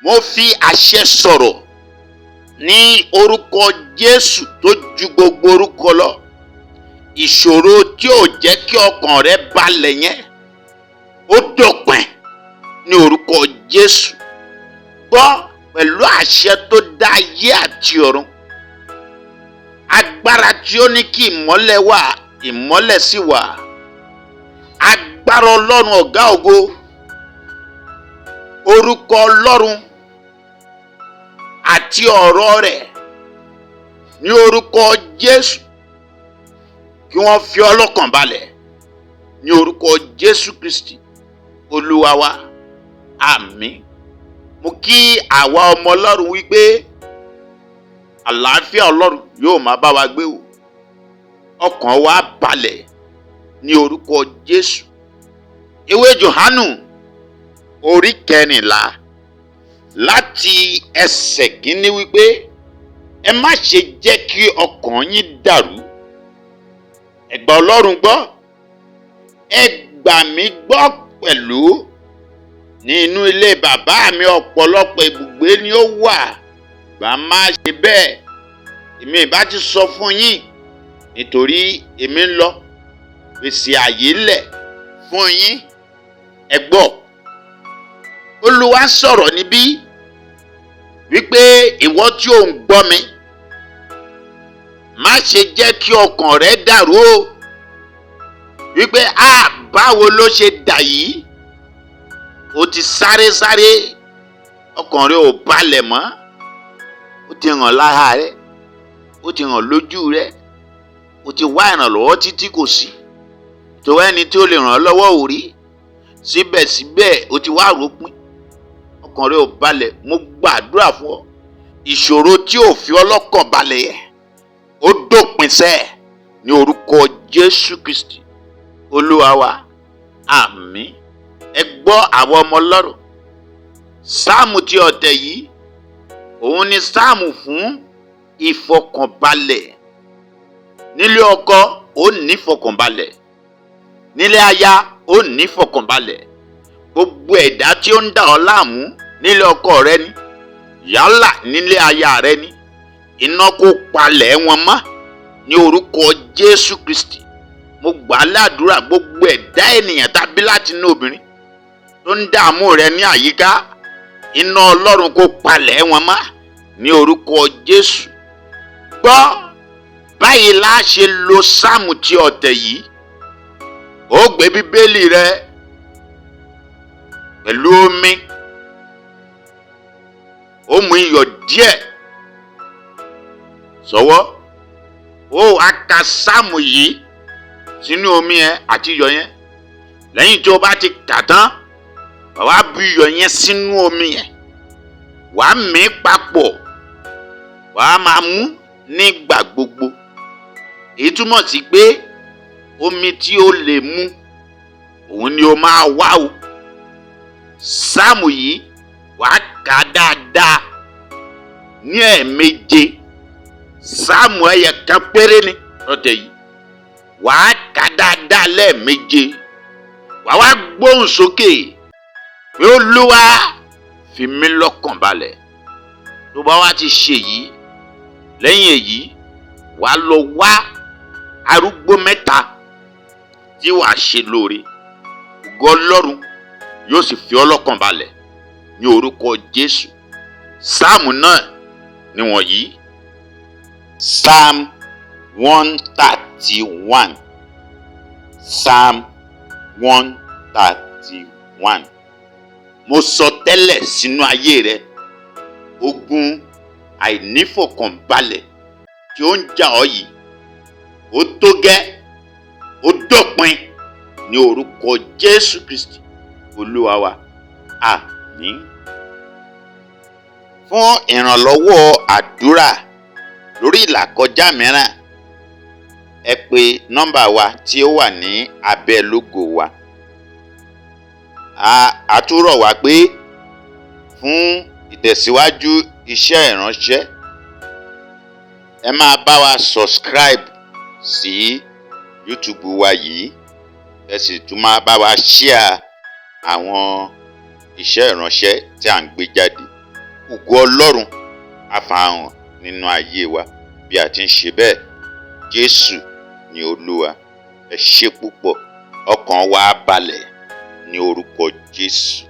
Mo fi àṣẹ sọ̀rọ̀ ní orúkọ Jésù tó ju gbogbo orúkọ lọ. Ìṣòro tí ò jẹ́ kí ọkàn rẹ balẹ̀ yẹn, ó dópin ní orúkọ Jésù. Gbọ́, pẹ̀lú àṣẹ tó dá ayé àti ọ̀run, agbára tí ó ní kí ìmọ́lẹ̀ wà, ìmọ́lẹ̀ sì wà, agbára Ọlọ́run ọ̀gá ògo, orúkọ Ọlọ́run àti ọ̀rọ̀ rẹ̀, ní orúkọ Jésù, kí wọ́n fi ọ́ lọ́kàn balẹ̀ ní orúkọ Jésù Kristi Olúwa wa. Àmín. Mo kí àwa ọmọ Ọlọ́run wípé àlàáfíà Ọlọ́run yóò máa bá wa gbé o. Ọkàn wa balẹ̀ ní orúkọ Jésù. Ìwé Jòhánù orí 14 láti ẹsẹ̀ 1 wípé, "Ẹ má ṣe jẹ́ kí ọkàn yín dàrú. Ẹ gbà Ọlọ́run gbọ́, ẹ gbà mí gbọ́ pẹ̀lú. Ní inú ilé bàbá mi, ọ̀pọ̀lọpọ̀ ibùgbé ni ó wà. Bá má ṣe bẹ́ẹ̀, èmi ìbá ti sọ fún yín, nítorí èmi ń lọ pèsè àyè lẹ̀ fún yín." Ẹ gbọ́, Olúwa sọ̀rọ̀ níbí wípé ìwọ tí ò ń gbọ́ mi, má ṣe jẹ́ kí ọkàn rẹ dàrú o, wípé a báwo ló ṣe dà yìí? O ti sáré sáré, ọkàn rẹ ò balẹ̀ mọ́. Ó ti hàn lára rẹ, ó ti hàn lójú rẹ. O ti wá ìrànlọ́wọ́ títí, kò sí tó ẹni tí ó lè ràn ọ́ lọ́wọ́ ò rí. Síbẹ̀síbẹ̀, o ti wá ròpin, ọkàn rẹ ò balẹ̀. Mo gbàdúrà fún ọ, ìṣòro tí ò fi ọ́ lọ́kàn balẹ̀ yẹ, ó dópin sẹ́ẹ̀ ní orúkọ Jésù Kristi Olúwa wa. Àmín. Ẹ gbọ́, àwọn ọmọ Ọlọ́run, sáàmù tí ọ̀tẹ̀ yìí, òun ni sáàmù fún ìfọkànbalẹ̀. Nílé ọkọ, ó ní ìfọkànbalẹ̀. Nílé aya, ó ní ìfọkànbalẹ̀. Gbogbo ẹ̀dá tí ó ń dà ọ́ láàmú nílé ọkọ rẹ ni, yálà nílé aya rẹ ni, iná kó palẹ̀ wọn mọ́ ní orúkọ Jésù Kristi. Mo gbà á ládùúrà, gbogbo ẹ̀dá ènìyàn tàbí láti inú obìnrin tó ń dààmú rẹ ní àyíká, iná Ọlọ́run kó palẹ̀ wọn mọ́ ní orúkọ Jésù. Gbọ́, báyìí la ṣe lo sáàmù tí ọ̀tẹ̀ yìí. Ó gbé Bíbélì rẹ pẹ̀lú omi, ó mú iyọ̀ díẹ̀ sọ́wọ́, ó wá ka sáàmù yìí sínú omi yẹn àti iyọ̀ yẹn. Lẹ́yìn tí o bá ti kà tán, wàá wá bu iyọ̀ yẹn sínú omi yẹn, wàá mí papọ̀, wàá máa mú nígbà gbogbo. Èyí túmọ̀ sí pé omi tí o lè mu, òun ni o máa wá o. Sáàmù yìí, wàá kà á dáadáa ní ẹ̀ẹ̀méje. Sáàmù ẹyẹ kan péré ni lọ́tẹ̀ yìí. Wàá kà á dáadáa lẹ́ẹ̀méje, wàá wá gbóhùn sókè pé, "Olúwa, fi mí lọ́kàn balẹ̀." Tó bá wá ti ṣe yìí, lẹ́yìn èyí, wàá lọ wá arúgbó mẹ́ta tí wàá ṣe lóore. Ògo Ọlọ́run yóò sì fi ọ́ lọ́kàn balẹ̀ ní orúkọ Jésù. Sáàmù náà nìwọ̀nyí: Psalm 131, Psalm 131. Mo sọ tẹ́lẹ̀ sínú ayé rẹ, ogun àìnífọ̀kànbalẹ̀ tí ó ń jà ọ́ yìí, ó tó gẹ́, ó dópin ní orúkọ Jésù Kristi Olúwa wa. Àmín. Fún ìrànlọ́wọ́ àdúrà lórí ìlàkọjá mìíràn, ẹ pè nọ́mbà wa tí ó wà ní abẹ́ logo wa. A tún rọ̀ wá pé fún ìtẹ̀síwájú iṣẹ́ ìránṣẹ́, ẹ máa bá wa subscribe sí YouTube wa yìí, ẹ sì tún máa bá wa share àwọn iṣẹ́ ìránṣẹ́ tí à ń gbé jáde. Ògo Ọlọ́run á farahàn nínú ayé wa bí a ti ń ṣe bẹ́ẹ̀. Jésù ni Olúwa. Ẹ ṣé púpọ̀. Ọkàn wa á balẹ̀ ní orúkọ Jésù.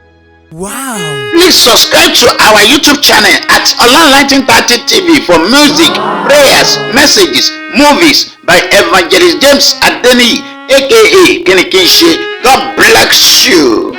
Please subscribe to our YouTube channel at Online 1930 TV for music, prayers, messages, movies by Evangelist James Adeniyi, aka Kinikinse. God bless you.